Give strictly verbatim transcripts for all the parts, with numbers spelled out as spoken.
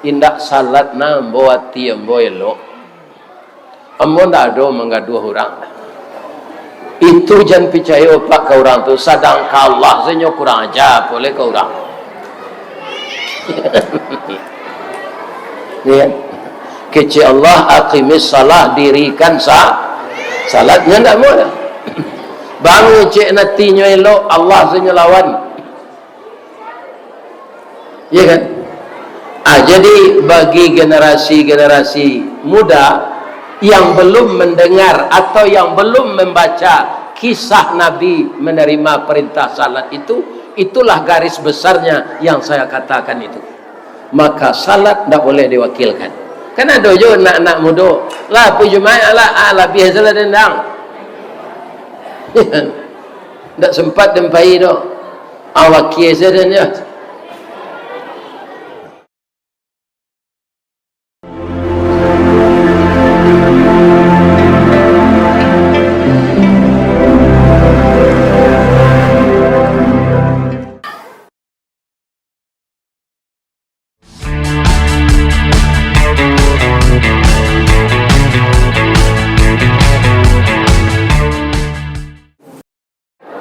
Indak salat nah ambo, ati ambo elok. Ambo ndak ado manggaduah urang. Itu jan picayo, Pak, ka urang tu, sadangkan Allah sajo kurang aja, apo lai ka urang. Ya. Kecek Allah, "Aqimis shalah", dirikan sa-, salat, nyo ndak mau dah. Bang, cek natinyo elok, Allah sajo lawan. Iya kan? Ah, jadi bagi generasi-generasi muda yang belum mendengar atau yang belum membaca kisah Nabi menerima perintah salat itu, itulah garis besarnya yang saya katakan itu. Maka salat ndak boleh diwakilkan. Kan ado jo anak-anak mudo, lah pai Jumaik lah, ah, labiah salat dendang. Ndak sempat den pai doh. Awak kiai sajo.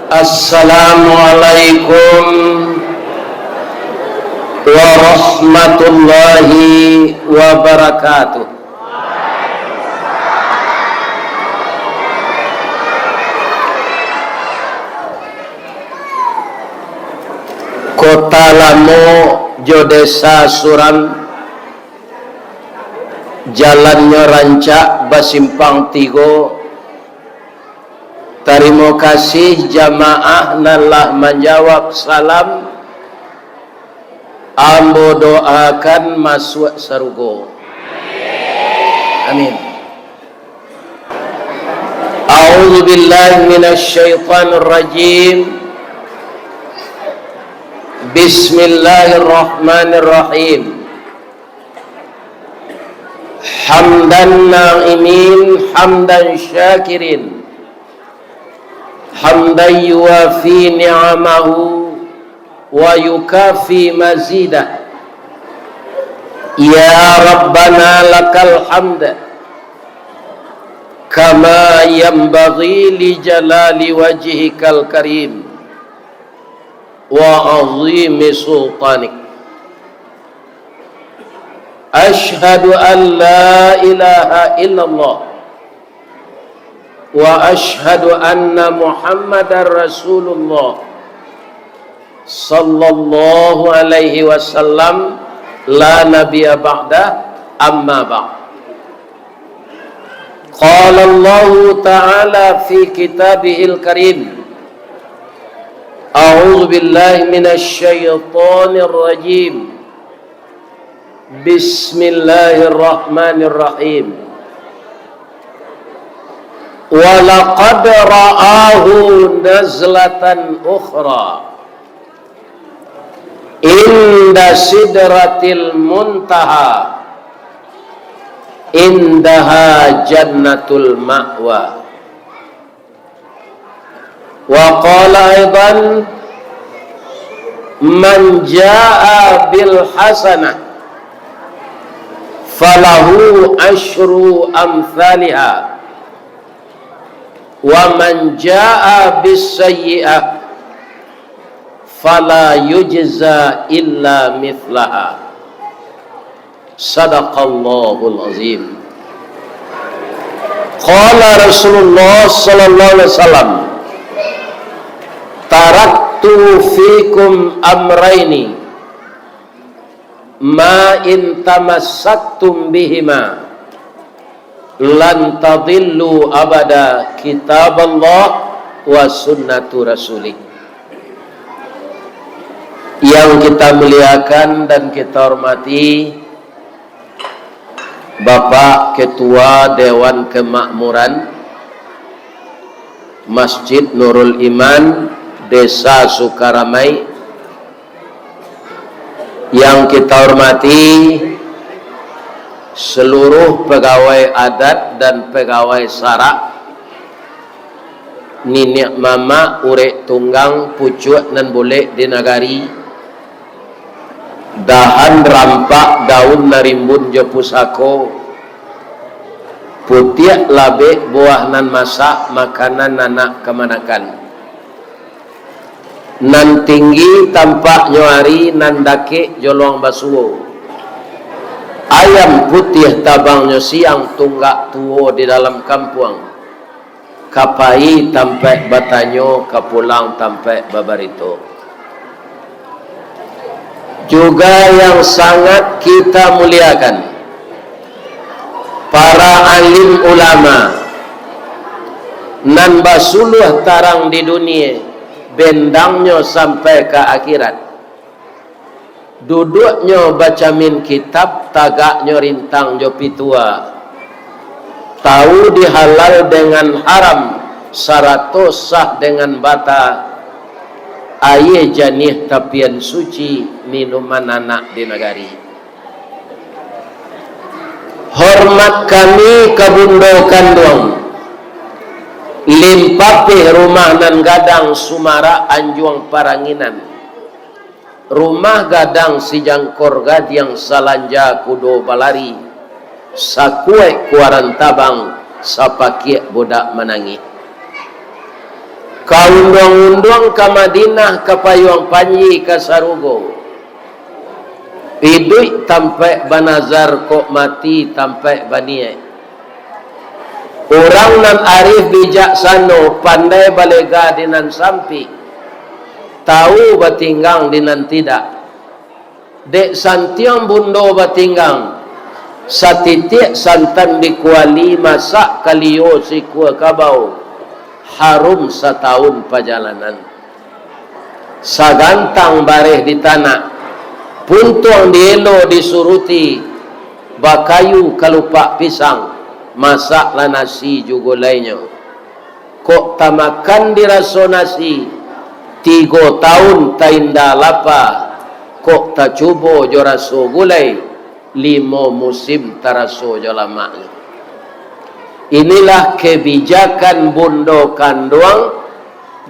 Assalamualaikum warahmatullahi wabarakatuh. Kota Lamo jo Desa Suran, jalannyo rancak, basimpang tigo. Tarimo kasih jamaah nan lah manjawab salam. Ambo doakan masuak sarugo. Amin. A'udzubillahi minasyaitonirrajim. Bismillahirrahmanirrahim. Hamdan na'imin, hamdan syakirin, hamdan yuwafi ni'amahu wa yukafi mazidah. Ya Rabbana lakal hamd, kama yanbaghi li jalali wajhikal karim wa azimi sultanik. Asyhadu an la ilaha illallah wa asyhadu anna Muhammadar Rasulullah sallallahu alaihi wasallam, la nabiyya ba'dah, amma ba'd. Qala Allahu ta'ala fi kitabihil karim. A'udzu billahi minasy syaithanir rajim. Bismillahirrahmanirrahim. Wa laqad ra'ahu nazlatan ukhra. Inda sidratil muntaha. Indaha jannatul ma'wa. Wa qala aidan, man jaa bil hasanah falahu asyru amthaliha, wa man jaa bis sayyi'ah fala yujza illa mithlaha. Sadaqallahul azim. Qala Rasulullah sallallahu alaihi wasallam, "Taraktu fikum amraini, ma in tamassaktum bihima, lan tadillu abada, kitaballah wa sunnatu rasulih." Yang kita muliakan dan kita hormati, Bapak Ketua Dewan Kemakmuran Masjid Nurul Iman, Desa Sukaramai, yang kita hormati seluruh pegawai adat dan pegawai sarak, niniak mamak, urek tunggang, pucuak nan bulek di nagari, Dahan rampak daun nan rimbun jo pusako, putiak labek buah nan masak, makanan anak kamanakan. Nan tinggi tampaknyo ari, nan dakek jolong basuo. Ayam putiah tabangnyo siang, tunggak tuo di dalam kampuang. Ka pai tampaik batanyo, ka pulang tampaik babarito. Juga yang sangat kita muliakan, para alim ulama nan basuluah tarang di dunie, bendangnyo sampai ka akhirat. Duduaknyo bacamin kitab, tagaknyo rintang jo pitua. Tahu di halal dengan haram, sarato sah dengan bata. Aia janiah tapian suci, minuman anak di nagari. Hormat kami ka Bundo Kanduang, Limpapeh rumah nan gadang, sumarak anjuang paranginan. Rumah gadang sijangkor gadiang, salanja kudo balari, sakuaik kuaran tabang, sapakiak budak manangih. Ka unduang-unduang ka Madinah, ka payuang panji ka sarugo. Iduik tampaik banazar, kok mati tampaik baniaik. Urang nan arif bijaksano, pandai balega di nan sampik, tahu batinggang di nan tidak. Dek santiang bundo batinggang, satitiak santan di kuali, masak kalio sikua kabau, harum satahun pajalanan. Sagantang bareh di tanak, puntuang dielo disuruti, bakayu kalupak pisang, masaklah nasi jo gulainyo. Kok tamakan diraso nasi, tigo taun tainda lapa, kok tacubo jo raso gulai, limo musim taraso jo lamaknyo. Inilah kebijakan Bundo Kanduang,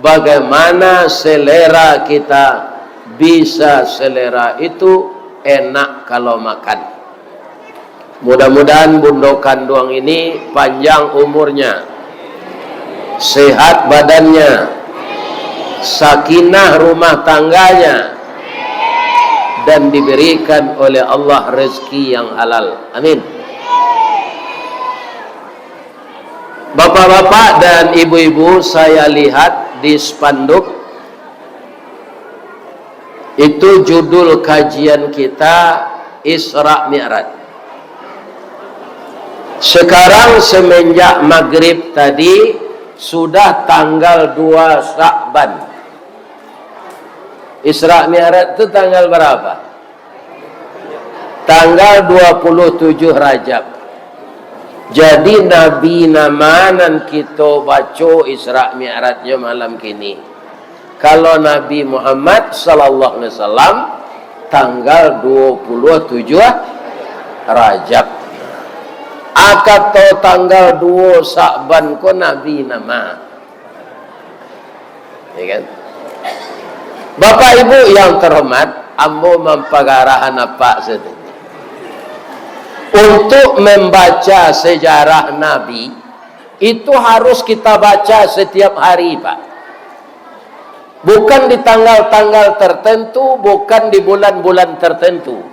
bagaimana selera kita bisa selera itu, enak kalau makan. Mudah-mudahan Bundo Kanduang ini panjang umurnya, sehat badannya, sakinah rumah tangganya, dan diberikan oleh Allah rezeki yang halal. Amin. Bapak-bapak dan ibu-ibu, saya lihat di spanduk, itu judul kajian kita Isra Mi'raj. Sekarang semenjak maghrib tadi sudah tanggal dua Sya'ban. Isra Mi'raj tu tanggal berapa? Tanggal dua puluh tujuh Rajab. Jadi, Nabi nan ma nan kito baco Isra Mi'rajnyo malam kini? Kalau Nabi Muhammad sallallahu alaihi wasallam, tanggal dua puluh tujuh Rajab. Akato tanggal dua Sya'ban ko Nabi nan ma? Ya kan? Bapak Ibu yang terhormat, ambo mampagarahan apak sajo. Untuk membaca sejarah Nabi, itu harus kita baca setiap hari, Pak. Bukan di tanggal-tanggal tertentu, bukan di bulan-bulan tertentu.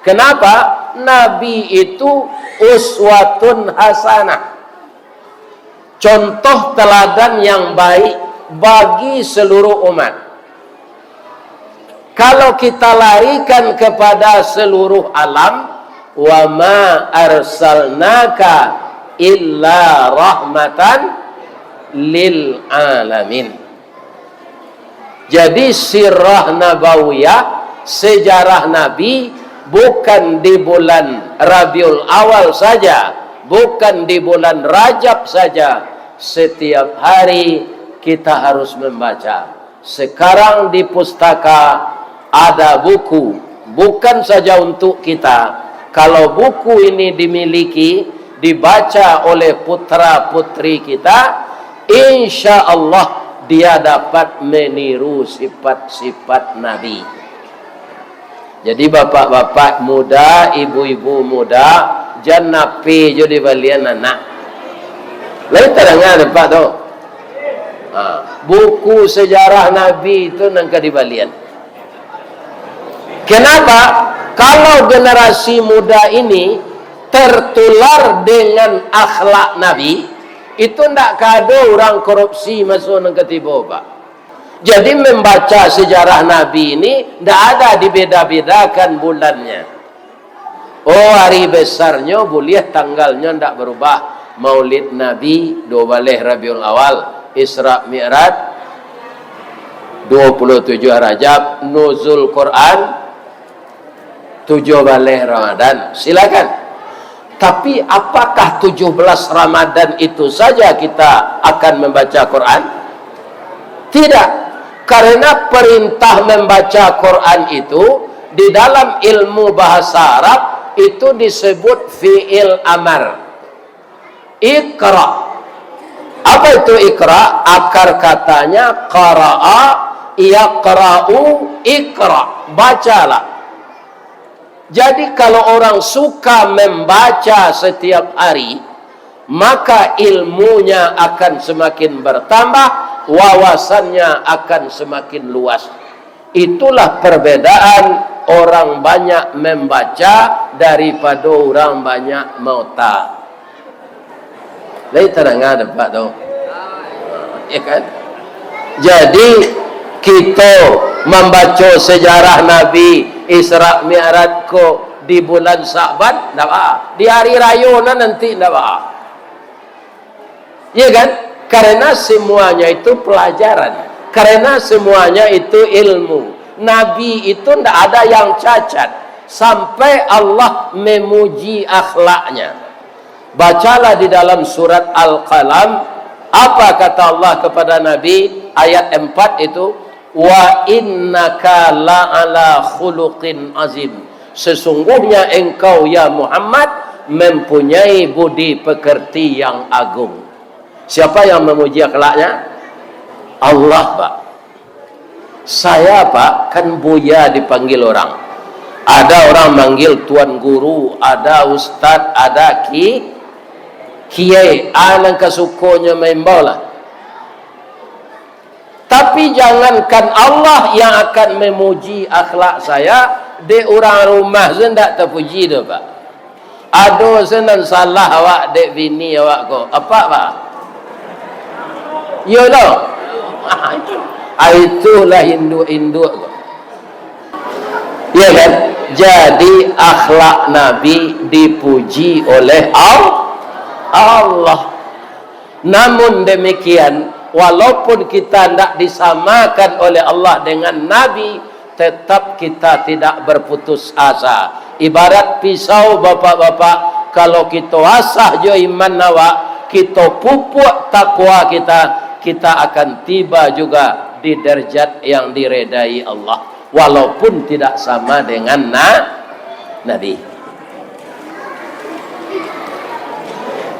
Kenapa? Nabi itu uswatun hasanah, contoh teladan yang baik bagi seluruh umat. Kalau kita larikan kepada seluruh alam, "Wa ma arsalnaka illa rahmatan lil alamin." Jadi, sirah nabawiyah, sejarah Nabi, bukan di bulan Rabiul Awal saja, bukan di bulan Rajab saja, setiap hari kita harus membaca. Sekarang di pustaka ada buku, bukan saja untuk kita. Kalau buku ini dimiliki, dibaca oleh putra-putri kita, insya Allah dia dapat meniru sifat-sifat Nabi. Jadi, bapak-bapak muda, ibu-ibu muda, jan nape jo dibalian anak. Lai tadanga dek Apak tu? Ha, buku sejarah Nabi tu nan ka dibalian. Kenapa? Kalau generasi muda ini tertular dengan akhlak Nabi, itu ndak ka ado urang korupsi maso nan ka tibo, Pak. Jadi, membaca sejarah Nabi ini ndak ada dibeda-bedakan bulannya. Oh, hari besarnyo buliah, tanggalnyo ndak berubah. Maulid Nabi, dua baleh Rabiul Awal, Isra Mi'raj, dua puluh tujuh Rajab, Nuzul Quran, tujuh baleh Ramadan. Silakan. Tapi, apakah tujuh belas Ramadan itu saja kita akan membaca Quran? Tidak. Karena perintah membaca Quran itu di dalam ilmu bahasa Arab itu disebut fi'il amar. Iqra. Apa itu iqra? Akar katanya qara'a, yaqra'u, iqra. Bacalah. Jadi, kalau orang suka membaca setiap hari, maka ilmunya akan semakin bertambah, wawasannya akan semakin luas. Itulah perbedaan orang banyak membaca daripado urang banyak maota. Lai tadanga dek Apak tu? Ya kan? Jadi, kito mambaco sejarah Nabi Isra Mi'raj ko di bulan Sa'ban, ndak ba. Di hari rayo nan nanti, ndak ba. Iya kan? Karena semuanya itu pelajaran. Karena semuanya itu ilmu. Nabi itu ndak ada yang cacat sampai Allah memuji akhlaknya. Bacalah di dalam surat Al-Qalam, apa kata Allah kepada Nabi, ayat empat itu, "Wa innaka la'ala khuluqin azim." Sesungguhnya engkau, ya Muhammad, mempunyai budi pekerti yang agung. Siapa yang memuji akhlaknya? Allah, Pak. Saya, Pak, kan buya dipanggil orang. Ada orang manggil tuan guru, ada ustaz, ada ki-, kiai. Ah, nan kasukonyo maimbau lah. Tapi jangankan Allah yang akan memuji akhlak saya, dek urang rumah se ndak tapuji doh, Pak. Ado se nan salah awak dek bini awak ko. Apak, Pak? Iyo doh. Ah, itulah induak-induak ko. Iya kan? Jadi, akhlak Nabi dipuji oleh Al-, Allah. Namun demikian, walaupun kita ndak disamakan oleh Allah dengan Nabi, tetap kita tidak berputus asa. Ibarat pisau, bapak-bapak, kalau kito asah jo iman awak, kito pupuak takwa kita, kita akan tiba juga di derajat yang diredai Allah, walaupun tidak sama dengan na-, Nabi.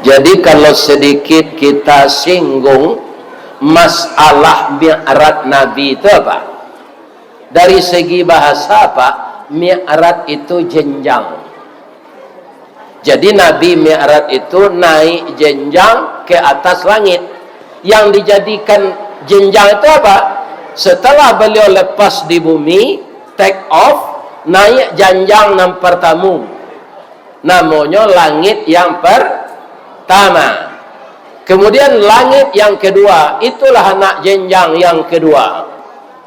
Jadi, kalau sedikit kita singgung masalah mi'raj Nabi itu apa? Dari segi bahasa, Pak, mi'raj itu jenjang. Jadi, Nabi mi'raj itu naik jenjang ke atas langit. Yang dijadikan jenjang itu apa? Setelah beliau lepas di bumi, take off, naik janjang nan pertama. Namonyo langit yang pertama. Kemudian langit yang kedua, itulah anak jenjang yang kedua.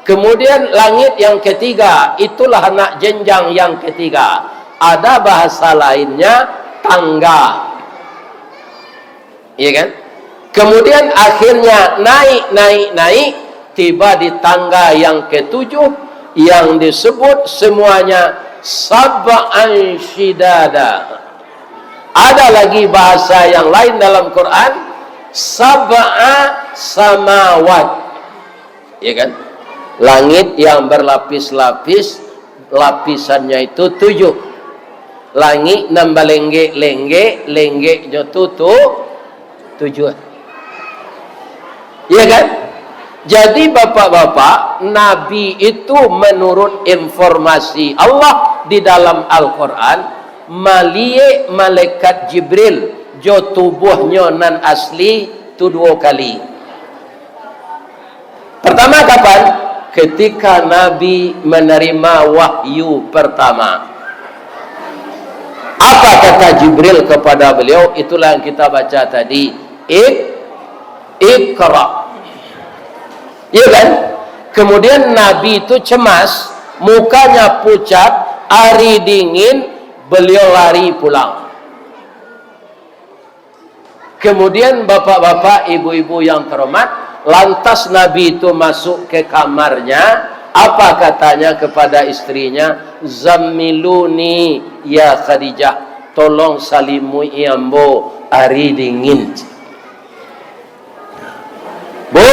Kemudian langit yang ketiga, itulah anak jenjang yang ketiga. Ada bahasa lainnya, tangga. Iya kan? Kemudian akhirnya naik, naik, naik, tiba di tangga yang ketujuh, yang disebut semuanya sab'an syidada. Ada lagi bahasa yang lain dalam Quran, sab'a samawat. Ya kan? Langit yang berlapis-lapis, lapisannya itu tujuh. Langik nan balenggek-lenggek, lenggeknyo tu, tu tujuh. Iya kan? Jadi, bapak-bapak, Nabi itu, menurut informasi Allah di dalam Al-Quran, maliek malaikat Jibril jo tubuhnyo nan asli tu duo kali. Pertama kapan? Ketika Nabi menerima wahyu pertama. Apa kata Jibril kepada beliau? Itulah yang kita baca tadi. Ik-, Iqra. Iya kan? Kemudian Nabi itu cemas, mukanya pucat, ari dingin, beliau lari pulang. Kemudian, bapak-bapak, ibu-ibu yang terhormat, lantas Nabi itu masuk ke kamarnya. Apa katanya kepada istrinya? "Zammiluni, ya Khadijah, tolong salimuti ambo, ari dingin." Bu,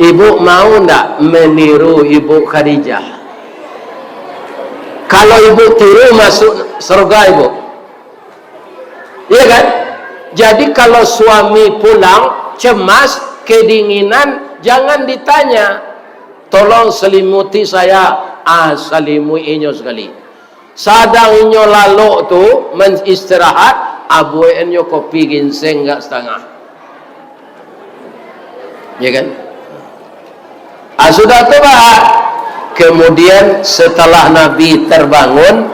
ibu mau ndak meniru Ibu Khadijah? Kalau ibu tiru, masuk surga ibu. Iya kan? Jadi, kalau suami pulang cemas, kedinginan, jangan ditanya, "Tolong selimuti saya." Ah, salimuti inyo sekali. Sadang inyo lalok tu, men-, istirahat, abuekan nyo kopi ginseng agak setengah. Ya kan? Ah, sudah tu, Pak. Kemudian, setelah Nabi terbangun,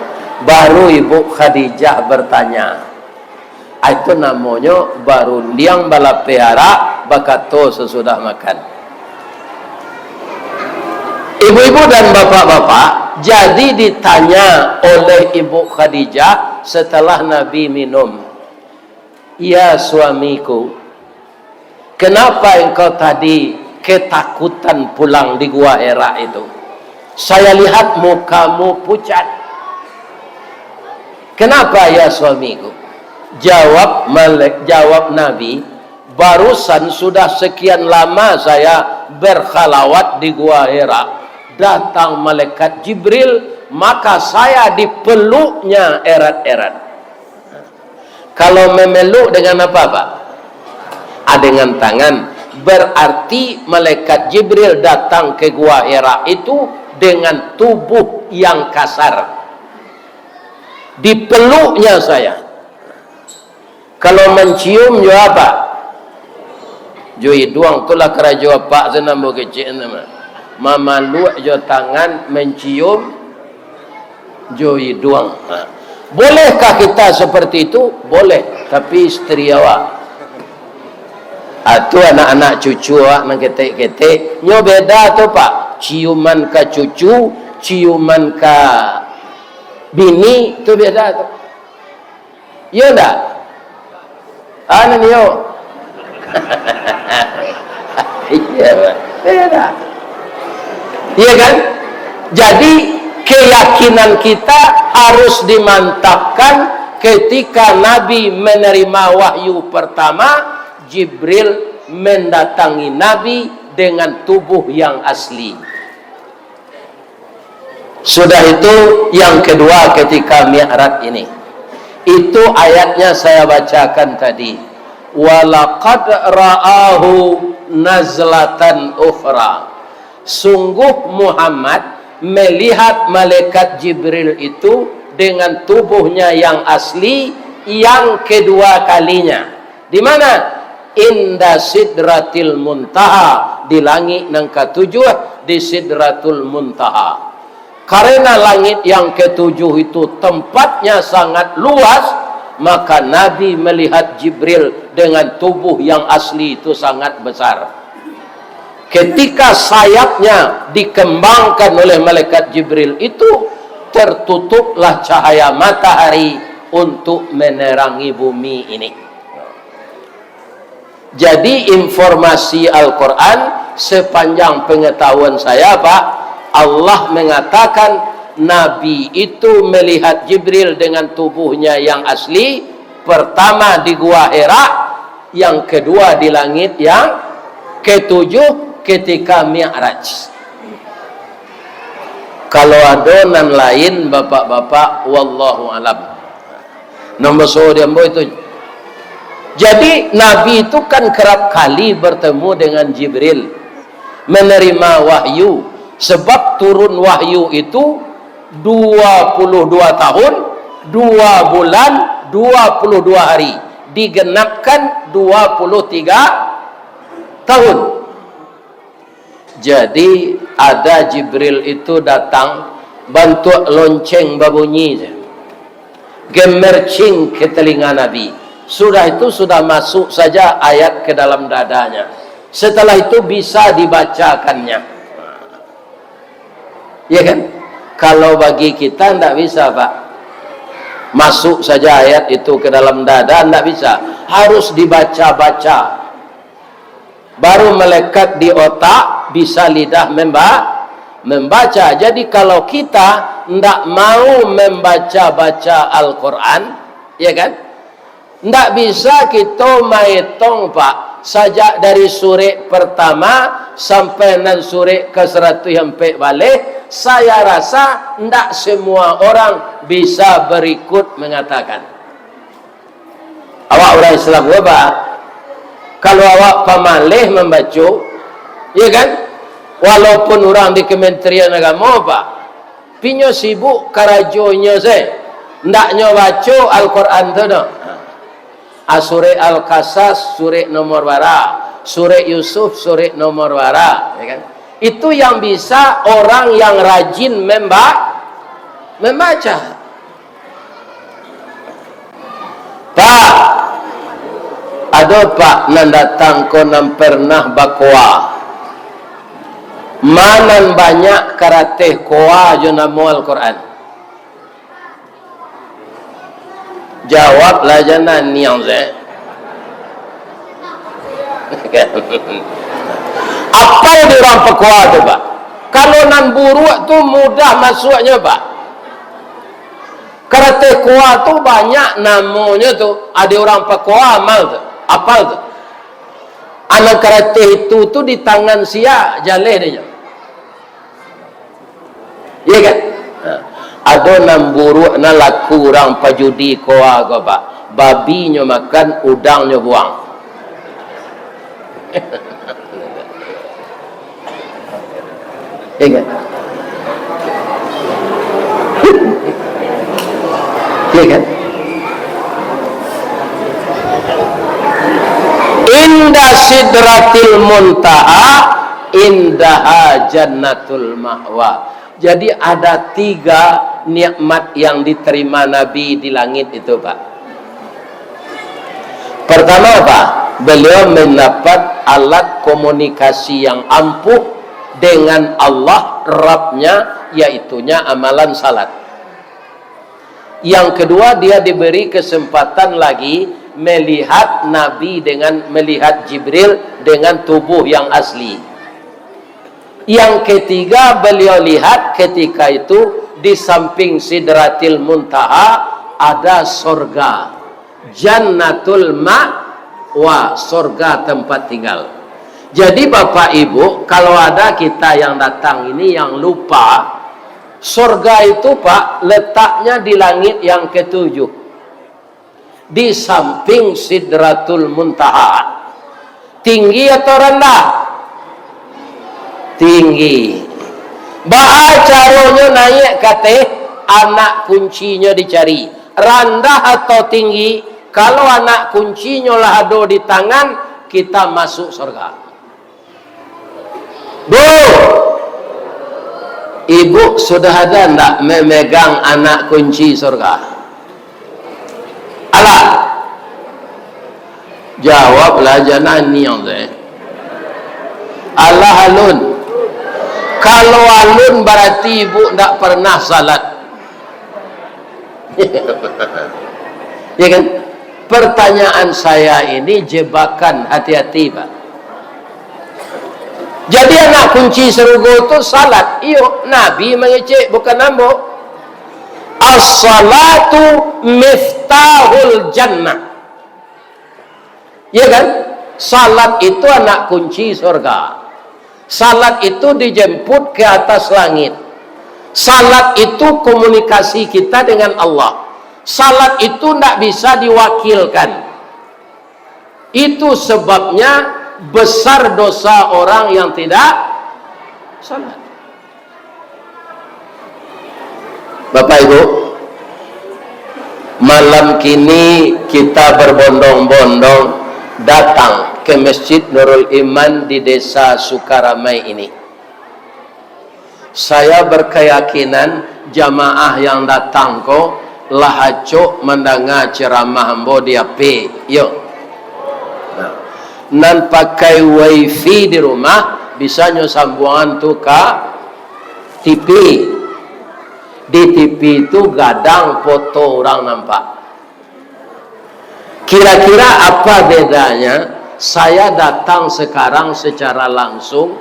baru Ibu Khadijah bertanya. Ah, itu namonyo barundiang balapeh arak, bakato sasudah makan. Ibu-ibu dan bapak-bapak, jadi ditanya oleh Ibu Khadijah setelah Nabi minum, "Ya suamiku, kenapa engkau tadi ketakutan pulang di Gua Hira itu? Saya lihat mukamu pucat." "Kenapa, ya suamiku?" Jawab malek-, jawab Nabi, "Barusan sudah sekian lama saya berkhalawat di Gua Hira, datang malaikat Jibril, maka saya dipeluknya erat-erat." Kalau memeluk dengan apa, Pak? Ah, dengan tangan. Berarti malaikat Jibril datang ke Gua Hira itu dengan tubuh yang kasar. Dipeluknya saya. Kalau mencium jo apa? Jo iduang. Itulah karajo apak sinan, ambo kecek tu mah. Mamaluak jo tangan, mencium jo iduang. Ha. Bolehkah kita seperti itu? Boleh, tapi isteri awak. Ah, tu anak-anak cucu awak nan ketek-ketek. Nyo beda tu, Pak. Ciuman ka cucu, ciuman ka bini, tu beda tu. Iyo ndak? Anu nio. Iyo, Pak. Iyo ndak? Iya kan? Jadi, keyakinan kita harus dimantapkan ketika Nabi menerima wahyu pertama, Jibril mendatangi Nabi dengan tubuh yang asli. Sudah itu, yang kedua, ketika Mi'raj ini. Itu ayatnya saya bacakan tadi. "Walaqad ra'ahu nazlatan ukhra." Sungguh Muhammad melihat malaikat Jibril itu dengan tubuhnya yang asli yang kedua kalinya. Di mana? "Inda sidratil muntaha", di langik nan katujuh, di Sidratul Muntaha. Karena langit yang ketujuh itu tempatnya sangat luas, maka Nabi melihat Jibril dengan tubuh yang asli itu sangat besar. Ketika sayapnya dikembangkan oleh malaikat Jibril itu, tertutuplah cahaya matahari untuk menerangi bumi ini. Jadi, informasi Al-Quran, sepanjang pengetahuan saya, Pak, Allah mengatakan Nabi itu melihat Jibril dengan tubuhnya yang asli, pertama di Gua Hira, yang kedua di langit yang ketujuh ketika Mi'raj. Kalau ado nan lain, bapak-bapak, wallahu alam. Nan baso di ambo itu. Jadi, Nabi itu kan kerap kali bertemu dengan Jibril, menerima wahyu, sebab turun wahyu itu dua puluh dua tahun, dua bulan, dua puluh dua hari, digenapkan dua puluh tiga tahun. Jadi, ada Jibril itu datang, bantuak lonceng babunyi, gemercing ke telinga Nabi. Sudah itu, sudah masuk saja ayat ke dalam dadanya. Setelah itu, bisa dibacakannya. Ya kan? Kalau bagi kita, ndak bisa, Pak. Masuk saja ayat itu ke dalam dada, ndak bisa. Harus dibaca-baca. Baru melekat di otak, bisa lidah memba-, membaca. Jadi, kalau kita ndak mau membaca-baca Al-Quran, ya kan? Ndak bisa kito maetong, Pak, sajak dari surek pertama sampai nan surek ke saratuih ampek baleh, saya rasa ndak semua orang bisa berikut mengatakan. Awak urang Islam ko, Pak, kalau awak pamaleh mambaco, ya kan? Walaupun urang di Kementerian Agamo, Pak, pinyo sibuk karajonyo se, ndak nyo baco Al-Quran tu doh. Ah, surek Al-Qasas, surek nomor bara, surek Yusuf, surek nomor bara, ya kan? Itu yang bisa orang yang rajin memba-, membaca. Pak, ado, Pak, nan datang ko nan pernah bakoa? Ma nan banyak karateh koa jo namo Al-Quran? Jawablah, jan naniang se. Apal di urang pakoa tu, Pak. Kalau nan buruak tu mudah masuaknyo, Pak. Karateh koa tu banyak namonyo tu, ado urang pakoa amal tu, apal tu. Anak karateh itu tu di tangan sia, jaleh dek nyo. Iya kan? Ha. Ado nan buruak, nan laku urang pajudi koa ko, Pak. Babinyo makan, udangnyo buang. Iya kan? Iya kan? Inda sidratil muntaha, indaha jannatul ma'wa. Jadi, ada tiga nikmat yang diterima Nabi di langit itu, Pak. Pertama apa? Beliau mendapat alat komunikasi yang ampuh dengan Allah, Rabbnya, yaitunya amalan salat. Yang kedua, dia diberi kesempatan lagi melihat Nabi dengan, melihat Jibril dengan tubuh yang asli. Yang ketiga, beliau lihat ketika itu di samping Sidratil Muntaha ada sorga, Jannatul Ma'wa, sorga tempat tinggal. Jadi, Bapak Ibu, kalau ada kita yang datang ini yang lupa, sorga itu, Pak, letaknya di langit yang ketujuh, di samping Sidratul Muntaha. Tinggi atau randah? Tinggi. Baa caronyo naiak ka ateh? Anak kuncinyo dicari. Randah atau tinggi? Kalau anak kuncinyo lah ado di tangan, kita masuk sorga. Bu, ibu sudah ada ndak memegang anak kunci sorga? Alah. Jawablah, jan naniang tu, eh. Alah alun. Kalau alun, berarti ibu ndak pernah salat. Ya kan? Pertanyaan saya ini jebakan, hati-hati, Pak. Jadi, anak kunci sarugo tu salat. Iyo, Nabi mangecek, bukan ambo. As-salatu miftahul jannah. Ya kan? Salat itu anak kunci sorga. Salat itu dijemput ke atas langit. Salat itu komunikasi kita dengan Allah. Salat itu ndak bisa diwakilkan. Itu sebabnya besar dosa orang yang tidak salat. Bapak Ibu, malam kini kita berbondong-bondong datang ke Masjid Nurul Iman di Desa Sukaramai ini. Saya berkeyakinan jamaah yang datang ko lah acok mandanga ceramah ambo di H P, yo. Nah, nan pakai wifi di rumah, bisa nyo sambuangan tu ka T V. Di T V tu gadang foto urang nampak. Kira-kira apa bedanya saya datang sekarang secara langsung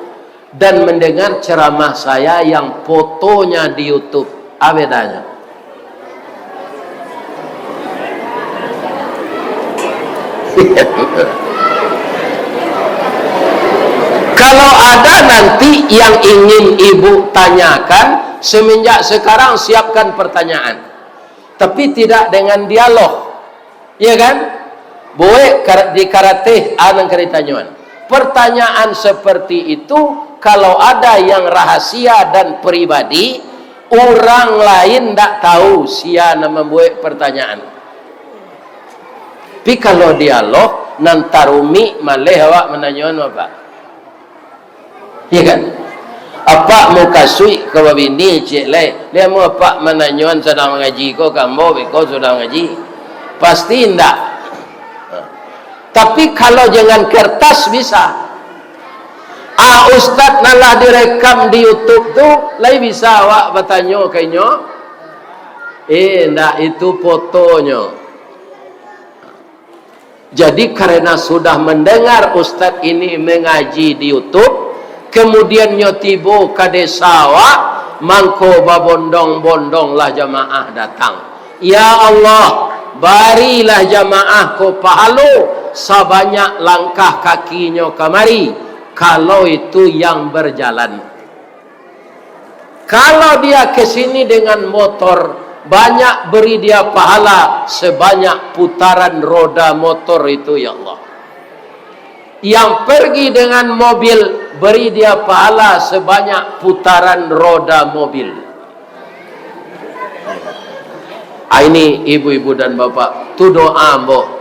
dan mendengar ceramah saya yang fotonya di YouTube? Apa bedanya? Kalau ada nanti yang ingin ibu tanyakan, semenjak sekarang siapkan pertanyaan. Tapi tidak dengan dialog. Ya kan? Buek kar-, di karateh a nan ka ditanyoan. Pertanyaan seperti itu, kalau ada yang rahasia dan pribadi, urang lain ndak tahu sia nan mambuek pertanyaan. Tapi kalau dialog, nan tarumik maleh awak mananyoan, Bapak. Ya kan? Apak mukasuik ka babini, ciek lai. Lai amuah apak mananyoan sadang mangaji ko ka ambo, beko sudah mangaji. Pasti indak. Tapi kalau dengan kertas bisa. Ah, ustaz nan lah direkam di YouTube tu, lai bisa awak batanyo ka inyo? Eh, indak, itu fotonyo. Jadi, karena sudah mendengar ustaz ini mengaji di YouTube, kemudian nyo tibo ka desa awak, mangko babondong-bondonglah jamaah datang. Ya Allah, barilah jamaah ko pahalo sabanyak langkah kakinyo kamari, kalau itu yang berjalan. Kalau dia ke sini dengan motor, banyak beri dia pahala sebanyak putaran roda motor itu, ya Allah. Yang pergi dengan mobil, beri dia pahala sebanyak putaran roda mobil. Ah, ini ibu-ibu dan bapak, tu doa ambo.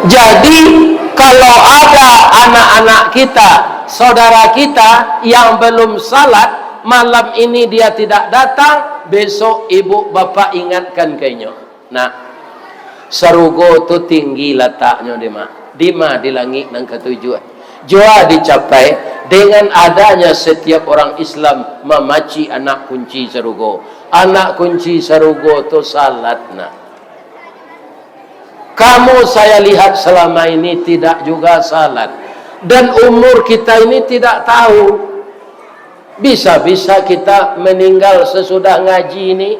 Jadi, kalau ada anak-anak kita, saudara kita yang belum salat, malam ini dia tidak datang, besok ibu bapak ingatkan ka inyo. Nak, sarugo tu tinggi lataknyo, dima? Dima? Di langik nan katujuah. Jua dicapai dengan adanya setiap orang Islam mamacik anak kunci sarugo. Anak kunci sarugo tu salat, nak. Kamu saya lihat selama ini tidak juga salat. Dan umur kita ini tidak tahu. Bisa-bisa kita meninggal sesudah ngaji ini,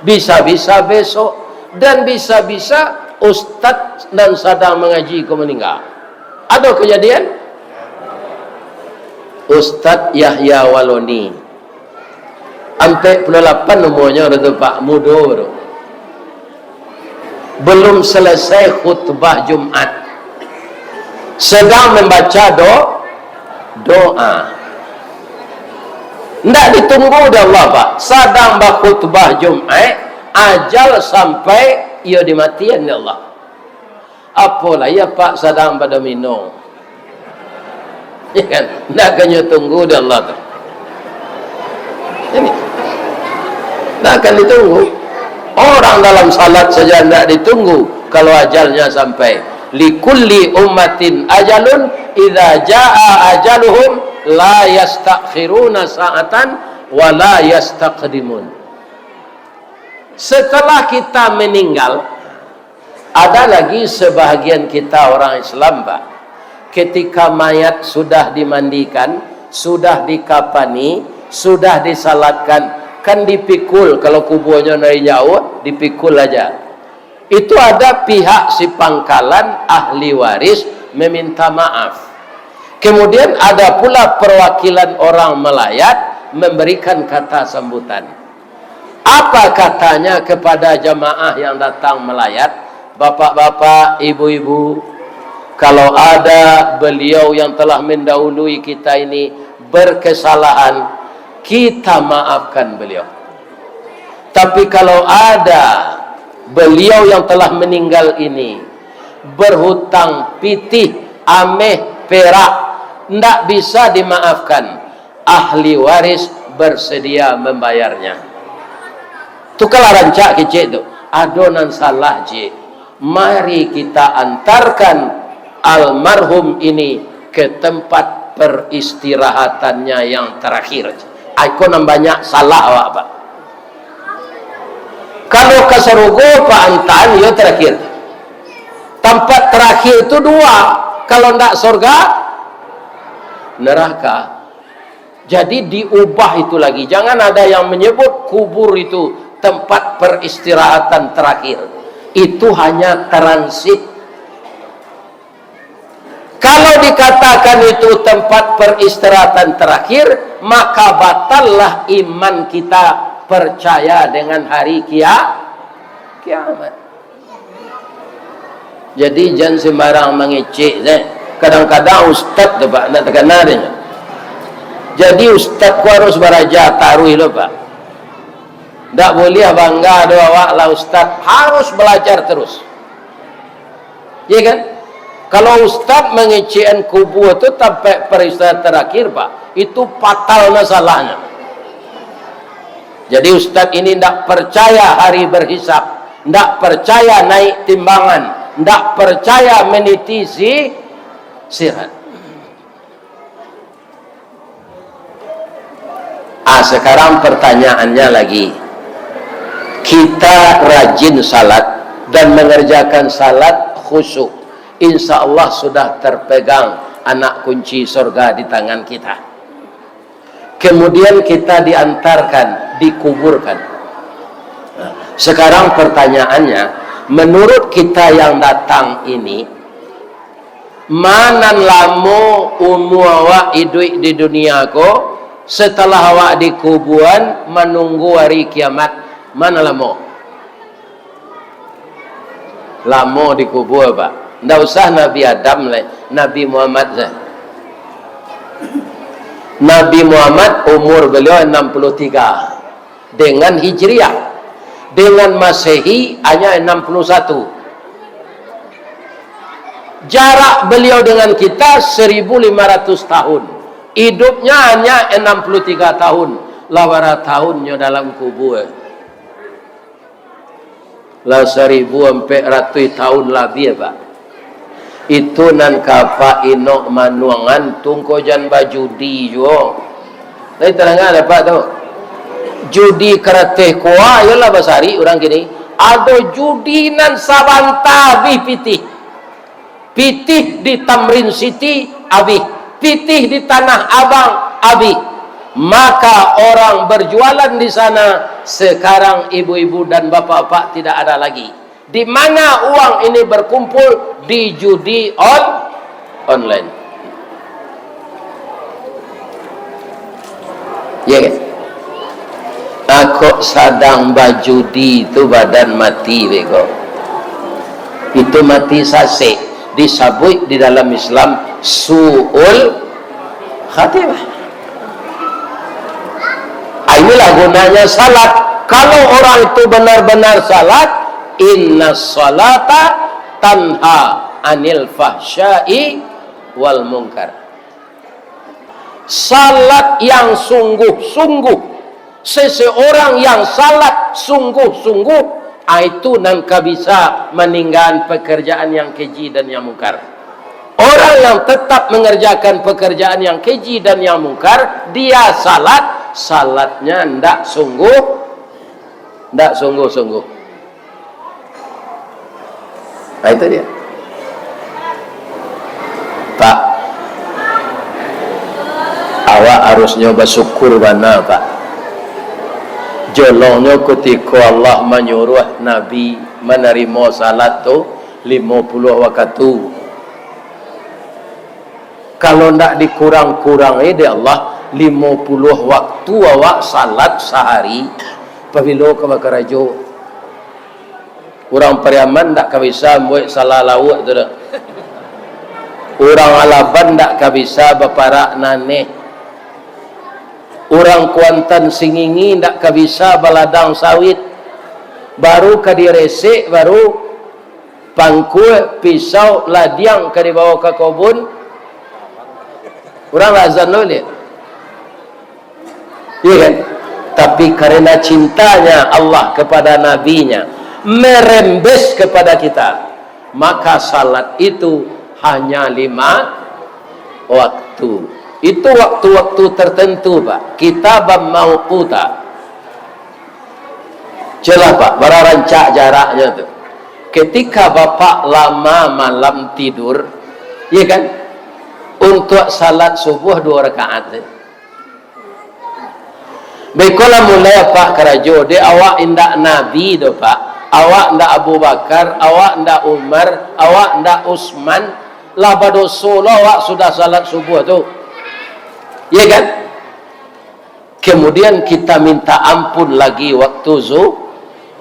bisa-bisa besok, dan bisa-bisa ustaz nan sadang mangaji ko meninggal. Ado kejadian? Ustaz Yahya Waloni, ampek puluah lapan umurnyo tu, Pak, mudo tu. Belum selesai khutbah Jumat, sedang membaca do-, doa. Ndak ditunggu dek Allah, Pak. Sadang bakhutbah Jumat, ajal sampai, iyo dimatian dek Allah. Apo lai apak sadang badomino. Ya kan? Ndak ka nyo tunggu dek Allah tu. Ini. Ndak akan ditunggu. Orang dalam salat saja ndak ditunggu kalau ajalnya sampai. Likulli ummatin ajalun, idza jaa ajaluhum, la yastakhiruna sa'atan, wa la yastaqdimun. Setelah kita meninggal, ada lagi sebahagian kita orang Islam, Pak. Ketika mayat sudah dimandikan, sudah dikapani, sudah disalatkan, kan dipikul, kalau kubuanyo dari jauh, dipikul aja. Itu ada pihak si pangkalan ahli waris meminta maaf. Kemudian ada pula perwakilan orang melayat memberikan kata sambutan. Apa katanya kepada jamaah yang datang melayat? Bapak-bapak, ibu-ibu, kalau ada beliau yang telah mendahului kita ini berkesalahan, kita maafkan beliau. Tapi kalau ada beliau yang telah meninggal ini berhutang pitih, ameh, perak, ndak bisa dimaafkan, ahli waris bersedia membayarnya. Tu kalau rancak kecek tu, ado nan salah, cek. Mari kita antarkan almarhum ini ke tempat peristirahatannya yang terakhir. Iko nan banyak salah awak, Pak. Kalau ka sarugo, Pak, antaan yo terakhir. Tempat terakhir tu dua, kalau ndak sorga, neraka. Jadi diubah itu lagi. Jangan ada yang menyebut kubur itu tempat peristirahatan terakhir. Itu hanya transit. Kalau dikatakan itu tempat peristirahatan terakhir, maka batallah iman kita percaya dengan hari kia-, kiamat. Jadi, jan sembarang mangecek, deh. Kadang-kadang ustaz tu, Pak, ndak takana deh. Jadi, ustaz ko harus baraja taruih lo, Pak. Ndak buliah bangga doh awak lah ustaz, harus balajar terus. Iya kan? Kalau ustaz mangecekan kubua tu tampek peristirahatan terakhir, Pak, itu fatal masalahnyo. Jadi, ustaz ini ndak percaya hari berhisab, ndak percaya naik timbangan, ndak percaya meniti si-, sirat. Ah, sekarang pertanyaannya lagi. Kita rajin salat dan mengerjakan salat khusyuk. Insya Allah sudah terpegang anak kunci surga di tangan kita. Kemudian kita diantarkan, dikuburkan. Nah, sekarang pertanyaannya, menurut kita yang datang ini, ma nan lamo umua awak iduik di dunia ko, setelah awak dikubuan, manunggu hari kiamat, ma nan lamo? Lamo dikubua, Pak. Ndak usah Nabi Adam lai, Nabi Muhammad saja. Nabi Muhammad umur beliau enam puluh tiga dengan Hijriah. Dengan Masehi hanya enam puluh satu. Jarak beliau dengan kita seribu lima ratus tahun. Hidupnya hanya enam puluh tiga tahun. Lah bara tahunnyo dalam kubua? Lah saribu ampek ratuih tahun labiah, Pak. Itu nan ka Pak Inok manuangan, tungko jan bajudi juo. Lai tadanga dek Apak tu? Judi karateh koa, iyolah basarik urang kini. Ado judi nan sabanta abih pitih. Pitih di Tamrin City abih, pitih di Tanah Abang abih. Maka orang berjualan di sana sekarang, ibu-ibu dan bapak-bapak, tidak ada lagi. Di mana uang ini berkumpul? Di judi on-, online. Ya kan? Akok sadang bajudi tu badan mati beko. Itu mati sasek. Disabuik di dalam Islam su'ul khatimah. Ah, inilah gunanya salat. Kalau orang itu benar-benar salat, inna salata tanha anil fahsyai wal munkar. Salat yang sungguh-sungguh, seseorang yang salat sungguh-sungguh, ah, itu nan ka bisa maninggaan pekerjaan yang keji dan yang mungkar. Orang yang tetap mengerjakan pekerjaan yang keji dan yang mungkar, dia salat, salatnya ndak sungguh, ndak sungguh-sungguh. Nah, itu dia. Pak, awak harusnyo basyukur bana, Pak. Jolongnyo kutiko Allah manyuruah Nabi manarimo salat tu limo puluah wakatu. Kalau ndak dikurang-kurangi dek Allah, limo puluah waktu awak salat sahari, pabilo ka bakarajo? Urang Pariaman ndak ka bisa mambuek salah lauak tu doh. Urang Alaban ndak ka bisa baparak naneh. Urang Kuantan Singingi ndak ka bisa baladang sawit. Baru ka diresek, baru pangkua, pisau, ladiang ka dibawa ka kobun. Urang lah azan dulu, liek. Iya kan? Tapi karena cintanya Allah kepada Nabi-Nya, merembes kepada kita, maka salat itu hanya lima waktu. Itu waktu-waktu tertentu, Pak. Kitab mauquta. Jelas, Pak, bara rancak jaraknya tu. Ketika Bapak lama malam tidur, iya kan? Untuk salat subuh dua rakaat tu. Beko lah mulai, Pak, karajo. Dek awak indak Nabi doh, Pak. Awak indak Abu Bakar, awak indak Umar, awak indak Usman. Lah badoso lo awak sudah salat subuh tu. Iya kan? Kemudian kita minta ampun lagi waktu zu-,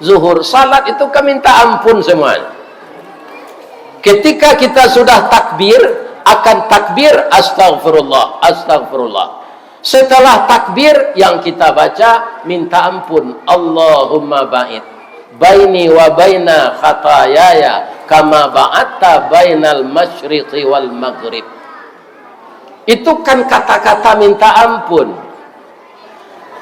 zuhur. Salat itu kan minta ampun semuanya. Ketika kita sudah takbir, akan takbir, "Astagfirullah, astagfirullah." Setelah takbir yang kita baca, minta ampun, "Allahumma ba'id baini wa baina khatayaya kama ba'adta bainal masyriqi wal maghrib." Itu kan kata-kata minta ampun.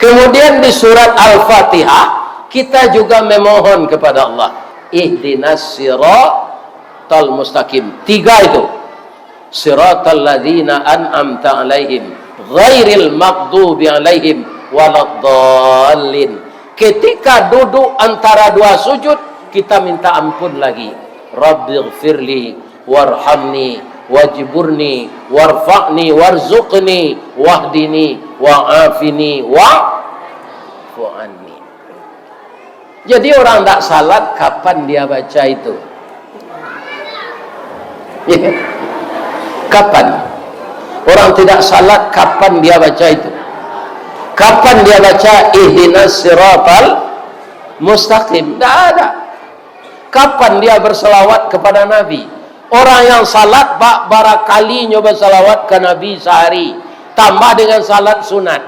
Kemudian di surat Al-Fatihah, kita juga memohon kepada Allah, "Ihdinas siratal mustaqim." Tiga itu. "Siratal ladzina an'amta 'alaihim, ghairil maghdubi 'alaihim waladdallin." Ketika duduk antara dua sujud, kita minta ampun lagi. "Rabbighfirli warhamni wajburni warfa'ni warzuqni wahdini wa'afini wa'fu anni." Jadi orang tak salat, kapan dia baca itu? Ya. Kapan? Orang tidak salat, kapan dia baca itu? Kapan dia baca ihdinas siratal mustaqim? Tidak ada. Kapan dia berselawat kepada Nabi? Orang yang salat, ba-, barakalinyo berselawat ke Nabi sehari, tambah dengan salat sunat.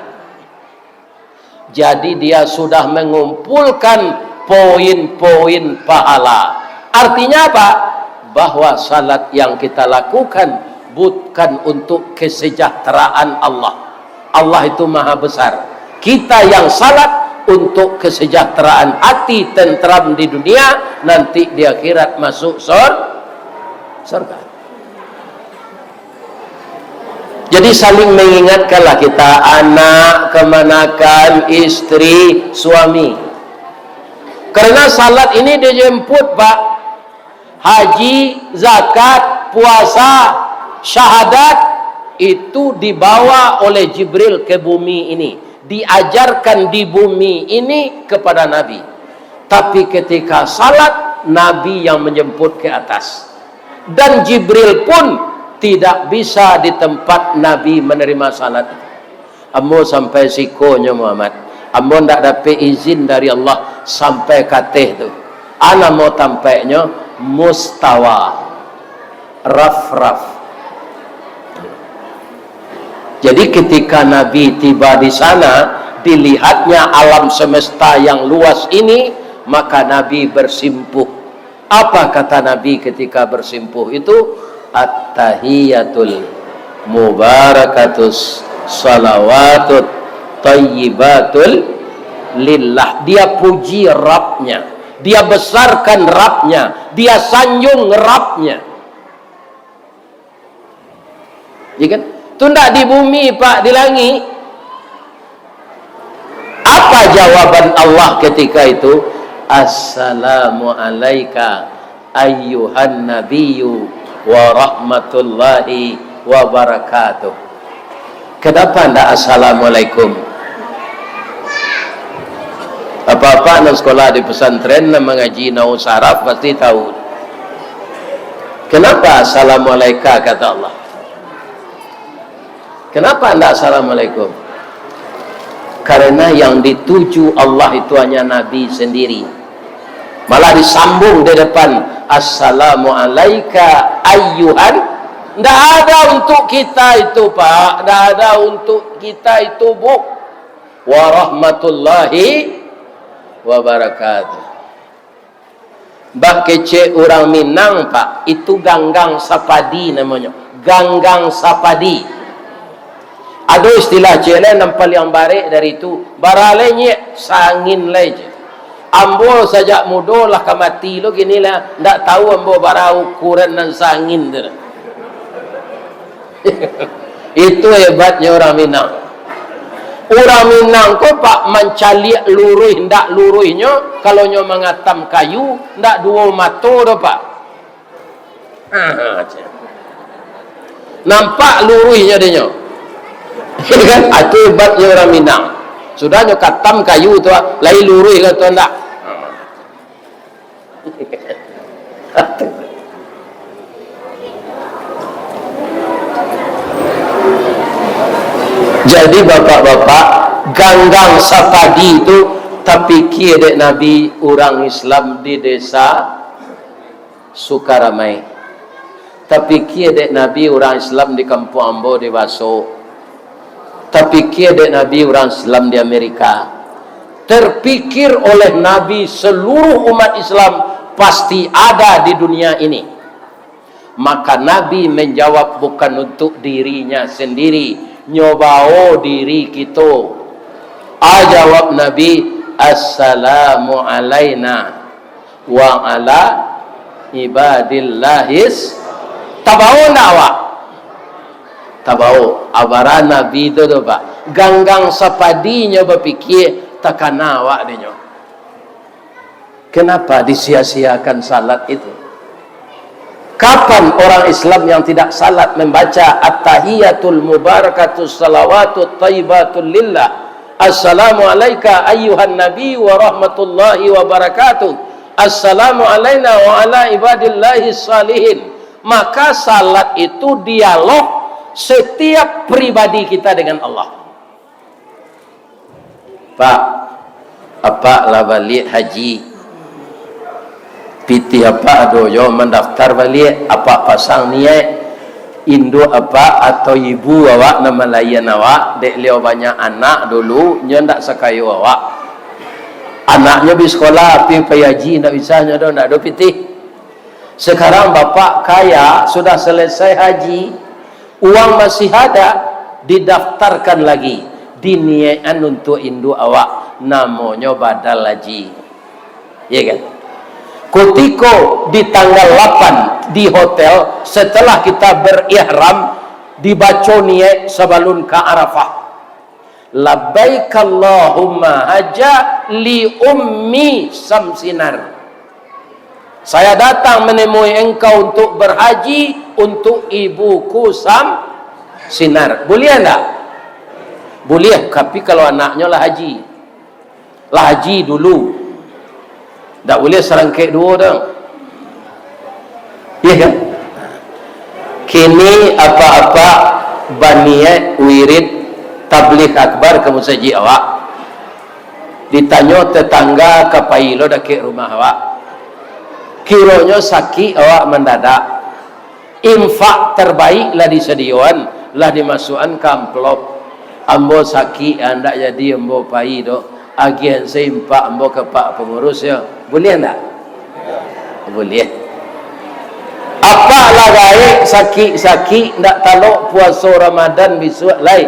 Jadi dia sudah mengumpulkan poin-poin pahala. Artinya apa? Bahwa salat yang kita lakukan bukan untuk kesejahteraan Allah. Allah itu maha besar. Kita yang salat untuk kesejahteraan hati, tentram di dunia, nanti di akhirat masuk sor-, sorga. Jadi saling mengingatkanlah kita, anak, kemanakan, istri, suami. Karena salat ini dijemput, Pak. Haji, zakat, puasa, syahadat, itu dibawa oleh Jibril ke bumi ini, diajarkan di bumi ini kepada Nabi. Tapi ketika salat, Nabi yang menjemput ke atas. Dan Jibril pun tidak bisa di tempat Nabi menerima salat. Ambo sampai siko nyo, Muhammad. Ambo ndak dapek izin dari Allah sampai ka ateh tu. A namo tampeknyo? Mustawa. Raf-raf. Jadi ketika Nabi tiba di sana, dilihatnya alam semesta yang luas ini, maka Nabi bersimpuh. Apa kata Nabi ketika bersimpuh itu? "At-tahiyatul mubarakatus salawatut thayyibatul lillah." Dia puji Rabbnya, dia besarkan Rabbnya, dia sanjung Rabbnya. Ya kan? Tu ndak di bumi, Pak, di langik. Apa jawaban Allah ketika itu? "Assalamu alaika ayyuhan nabiyyu wa rahmatullahi wa barakatuh." Kenapa ndak assalamualaikum? Apa-apa nan sekolah di pesantren, nan mangaji nahwu saraf pasti tahu. Kenapa assalamualaika kata Allah? Kenapa ndak assalamualaikum? Karena yang dituju Allah itu hanya Nabi sendiri. Malah disambung di depan, "Assalamu alaika ayyuhan." Ndak ada untuk kita itu, Pak. Ndak ada untuk kita itu, Bu. "Warahmatullahi wabarakatuh." Bak kecek urang Minang, Pak, itu ganggang sapadi namonyo. Ganggang sapadi. Ado istilah ciek lai nan paliang barek dari tu. Bara lai nyiak, saangin lai ciek. Ambo sajak mudo lah ka mati lo kini lah, ndak tahu ambo bara ukuran nan saangin tu. Itu hebatnyo urang Minang. Urang Minang ko, Pak, mancaliak luruih ndak luruihnyo, kalau nyo mangatam kayu, ndak duo mato doh, Pak. Ah, cek. Nampak luruihnyo dinyo. Kan? Itu hebatnyo urang Minang. Sudah nyo katam kayu tu, lai luruih ka tu ndak. Jadi, bapak-bapak, ganggang sapadi tu tapikia dek Nabi urang Islam di desa Sukaramai. Tapikia dek Nabi urang Islam di kampuang ambo di Baso. Tapikia dek Nabi urang Islam di Amerika. Terpikir oleh Nabi seluruh umat Islam pasti ada di dunia ini. Maka Nabi menjawab bukan untuk dirinya sendiri, nyo bao diri kito. A jawab Nabi, "Assalamu alaina wa ala ibadillahis." Tabao ndak awak? Tabao. Abara Nabi tu, tu, Pak. Ganggang sapadinyo bapikia, takana awak dinyo. Kenapa disia-siakan salat itu? Kapan orang Islam yang tidak salat membaca At-tahiyatul mubarakatus salawatut thayyibatul lillah, "Assalamu alaika ayyuhan nabi wa rahmatullahi wa barakatuh. Assalamu alaina wa ala ibadillahi salihin." Maka salat itu dialog setiap pribadi kita dengan Allah. Pak, apak lah baliak haji. Pitih apak ado jo mandaftar baliak, apak pasang niaik. Induak apak atau ibu awak nan malayan awak, dek liau banyak anak dulu, nyo ndak sakayo awak. Anaknyo bi sekolah, pi pai haji, ndak bisa nyo doh, ndak ado pitih. Sekarang bapak kaya, sudah selesai haji, uang masih ada, didaftarkan lagi, diniakan untuk induak awak, namonyo badal haji. Ya kan? Kutiko di tanggal lapan di hotel, setelah kita berihram, dibaco niaik sabalun ka Arafah. "Labbaik Allahumma hajja li ummi Samsinar." Saya datang menemui engkau untuk berhaji untuk ibuku Samsinar. Buliah ndak? Buliah, tapi kalau anaknyo lah haji. Lah haji dulu. Ndak buliah sarangkek duo tu. Iya kan? Kini apak-apak baniaik wirid tabligh akbar ka musajik awak. Ditanyo tetangga ka pai lo dakek rumah awak. Kironyo sakik awak mandadak. Infak terbaik lah disadioan, lah dimasuakan ka amplop. "Ambo sakik, ah, ndak jadi ambo pai doh. Agiahan se infak ambo ka pak pangurus yo." Buliah ndak? Buliah. Apak lah gaek sakik-sakik, ndak talok puaso Ramadan bisuak lai.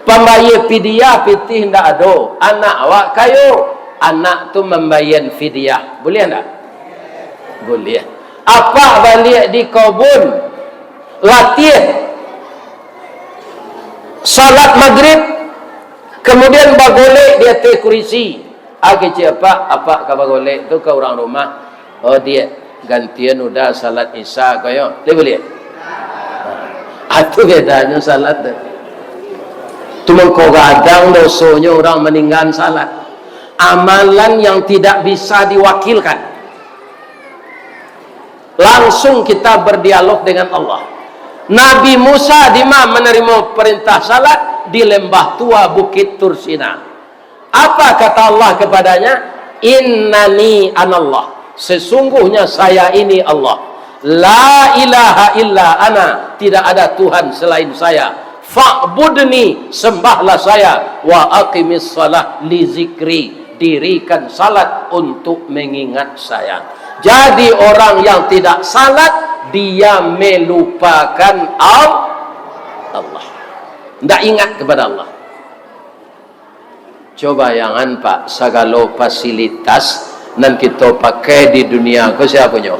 Pambayia pidiah pitih ndak ado, anak awak kayo, anak tu mambayia fidyah. Buliah ndak? Buliah. Apak baliak di kobun, latiah, salat magrib, kamudian bagolek di ateh kurisi. Agiah ciek apak, apak ka bagolek tu ka urang rumah. "Oh, diak, gantian uda salat Isya ko yo." Lai buliah? Ah, tu bedanyo salat tu. Tu mangko gadang dosonyo urang maninggaan salat. Amalan yang tidak bisa diwakilkan. Langsung kita berdialog dengan Allah. Nabi Musa dima manarimo parintah salat? Di lembah tua Bukit Tursina. Apa kata Allah kepadanya? Innani anallah, sesungguhnya saya ini Allah. La ilaha illa ana, tidak ada Tuhan selain saya. Fa'budni, sembahlah saya. Wa aqimis shalah li zikri, dirikan salat untuk mengingat saya. Jadi orang yang tidak salat, dia melupakan Al-, Allah. Ndak ingat kepada Allah. Coba bayangan, Pak, sagalo fasilitas nan kito pakai di dunia ko sia punyo?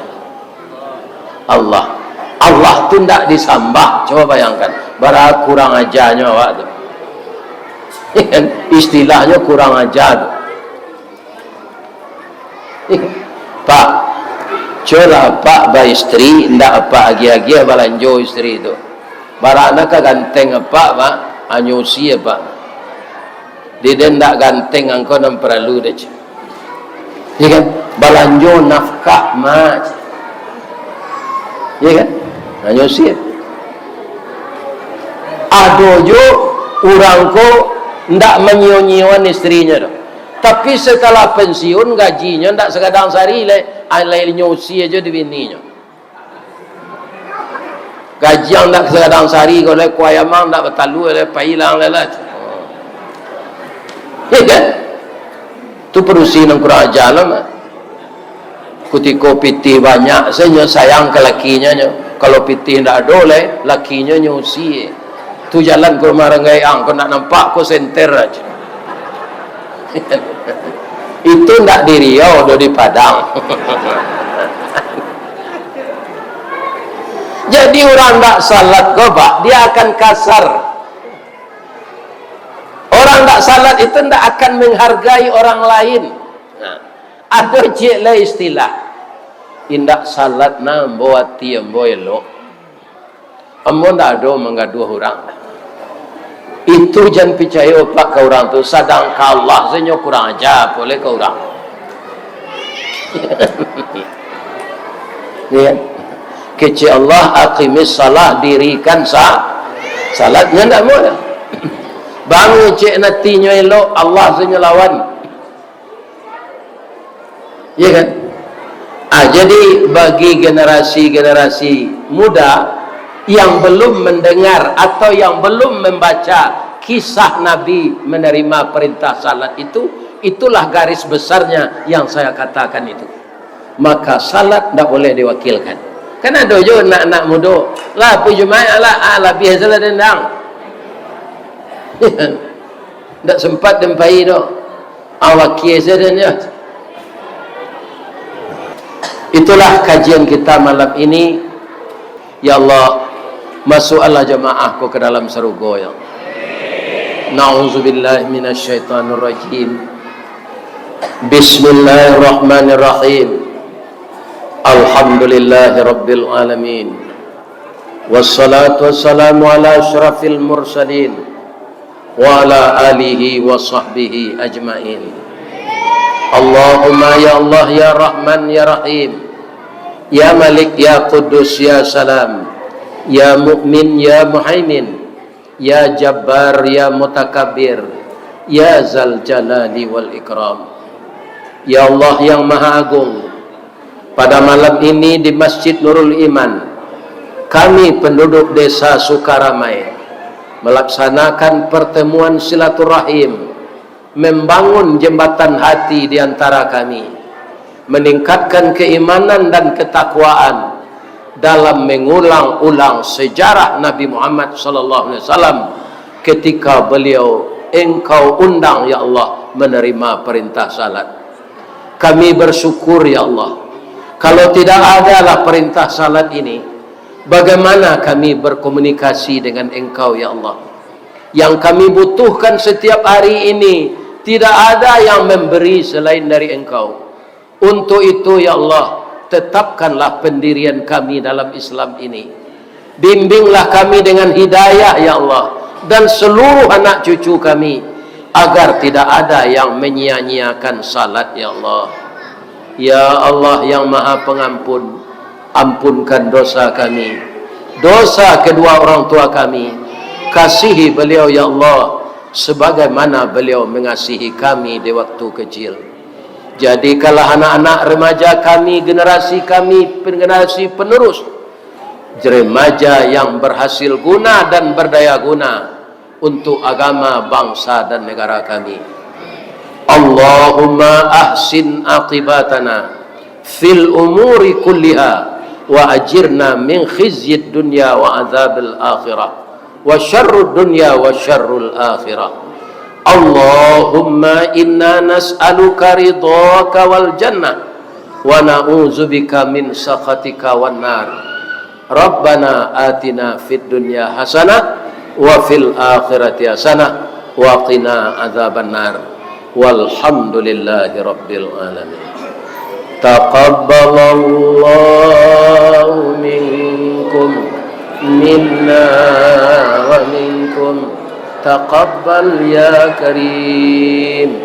Allah. Allah tu ndak disambah. Coba bayangkan, bara kurang ajanyo awak tu. Istilahnyo kurang aja tu. Pak, colah Pak baistri, ndak Apak agiah-agiah balanjo istri tu. Bara nan ka ganteng Apak, Pak, hanyo usia Apak. Dek den ndak ganteng angko nan paralu dek. Ya kan? Balanjo nafkah, Mak. Ya kan? Hanyo usia. Ado jo urang ko ndak manyio-nyioan istrinyo tu. Tapi setelah pensiun, gajinyo ndak sagadang sari lai, alainyo usia jo di bininyo. Gajiang ndak sagadang sari ko lai, kuah ayam ang ndak batalua lai, pailang lai lah. Ya kan? Tu padusi nan kurang aja lah, Mak. Kutiko pitih banyak, sajo sayang ka lakinyo nyo. Kalau pitih ndak ado lai, lakinyo nyo usia. Tu jalan ka rumah urang gaek ang, ko ndak nampak, ko senter aja. Itu ndak di Riau doh, di Padang. Jadi urang ndak salat ko, Pak, dia akan kasar. Orang ndak salat itu ndak akan menghargai orang lain. Nah, ado ciek lai istilah, "Indak salat nah ambo, ati ambo elok." Ambo ndak ado manggaduah urang. Itu jan picayo, Pak, ka urang tu, sadangkan Allah sajo kurang aja, apo lai ka urang. Ya. Kecek Allah, "Aqimis shalah," dirikan sa-, salat, nyo ndak mau dah. Bang, cek natinyo elok, Allah sajo lawan. Ya kan? Ah, jadi bagi generasi-generasi muda yang belum mendengar atau yang belum membaca kisah Nabi menerima perintah salat itu, itulah garis besarnya yang saya katakan itu. Maka salat ndak boleh diwakilkan. Kan ado jo anak-anak mudo, lah pai Jumaik lah, ah, labiah sajo lah dendang. Ndak sempat den pai doh. Awak kiai sajo nyo. Itulah kajian kita malam ini. Ya Allah, masukkanlah jamaah ko ka dalam sarugo, ya Allah. Na'udzubillahi minasyaitonirrajim. Bismillahirrahmanirrahim. Alhamdulillahirabbil alamin. Wassalatu wassalamu ala asyrafil mursalin wa ala alihi wa sahbihi ajmain. Allahumma ya Allah, ya Rahman, ya Rahim, ya Malik, ya Quddus, ya Salam, ya Mu'min, ya Muhaimin, ya Jabbar, ya Mutakabbir, ya Zal Jalali wal Ikram. Ya Allah yang Maha Agung, pada malam ini di Masjid Nurul Iman, kami penduduk Desa Sukaramai melaksanakan pertemuan silaturahim, membangun jembatan hati di antara kami, meningkatkan keimanan dan ketakwaan dalam mengulang-ulang sejarah Nabi Muhammad sallallahu alaihi wasallam ketika beliau engkau undang, ya Allah, menerima perintah salat. Kami bersyukur, ya Allah. Kalau tidak adalah perintah salat ini, bagaimana kami berkomunikasi dengan Engkau, ya Allah? Yang kami butuhkan setiap hari ini, tidak ada yang memberi selain dari Engkau. Untuk itu, ya Allah, tetapkanlah pendirian kami dalam Islam ini. Bimbinglah kami dengan hidayah, ya Allah, dan seluruh anak cucu kami, agar tidak ada yang menyia-nyiakan salat, ya Allah. Ya Allah yang Maha Pengampun, ampunkan dosa kami, dosa kedua orang tua kami. Kasihi beliau, ya Allah, sebagaimana beliau mengasihi kami di waktu kecil. Jadikanlah anak-anak remaja kami, generasi kami, generasi penerus, remaja yang berhasil guna dan berdaya guna untuk agama, bangsa, dan negara kami. Allahumma ahsin aqibatana fil umuri kulliha wa ajirna min khizyid dunya wa adzabil akhirah, wa syarrud dunya wa syarrul akhirah. Allahumma inna nas'aluka ridhaka wal jannah, wa na'udzubika min sakhatika wan nar. Rabbana atina fid dunya hasanah, wa fil akhirati hasanah, wa qina adzaban nar. Walhamdulillahi rabbil alamin. Taqabbalallahu minkum, minna wa minkum. Taqabbal ya karim.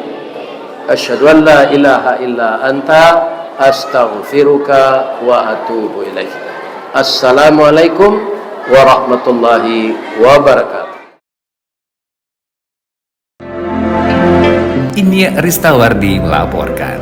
Asyhadu an la ilaha illa anta, astaghfiruka wa atubu ilaik. Assalamualaikum warahmatullahi wabarakatuh. Inyiak Ristawardi melaporkan.